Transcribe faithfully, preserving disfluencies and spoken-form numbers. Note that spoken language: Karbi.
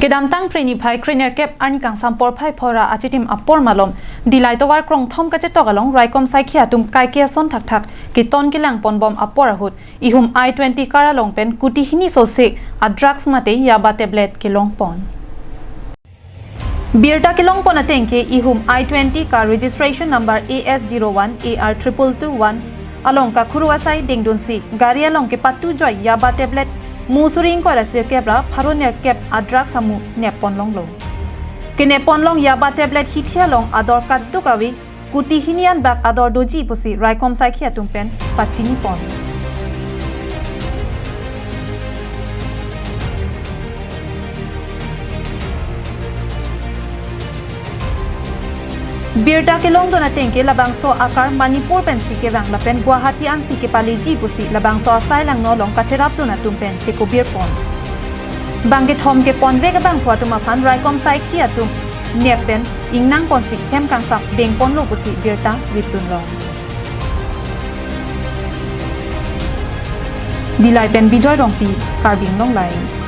Kedamtang Phre niphai kre nerkep arni kangsam porphai phora achitim apor malom Dillai tovar krongthom kachetok along raikom saikhi atum kaike ason thakthak keton kelang ponbom apor ahut ihum I twenty car along pen kuti hini sose a drugs mate yaba tablet kelong pon. Birta kelong pon ateng ke ihum I twenty car registration number A S zero one A R triple two one along kakhuru asai dengdunsi gari along kepatu joi yaba tablet mu suri ingkoi ra sirkep ra pharo nerkep a drugs amu nep pon longlo. Kenep pon long yaba tablet hithi along ador kaduk ave kuti hini an bak ador doji pusi raikom saikhi atum pen pachini pon. Birta kelongdun ateng ke labangso a car Manipur pensi kevang lapen Guwahati ansi kepaleji pusi labangso asai langno along kacherapdun atum pen chekobir pon. Bang kethom keponvek abangphu atum aphan raikom saikhi atum nep pen ingnang ponsi hem kangsam beng ponlo pusi birta ripdun long. Dillai pen Bijoy Rongpi, Karbi Anglong Live.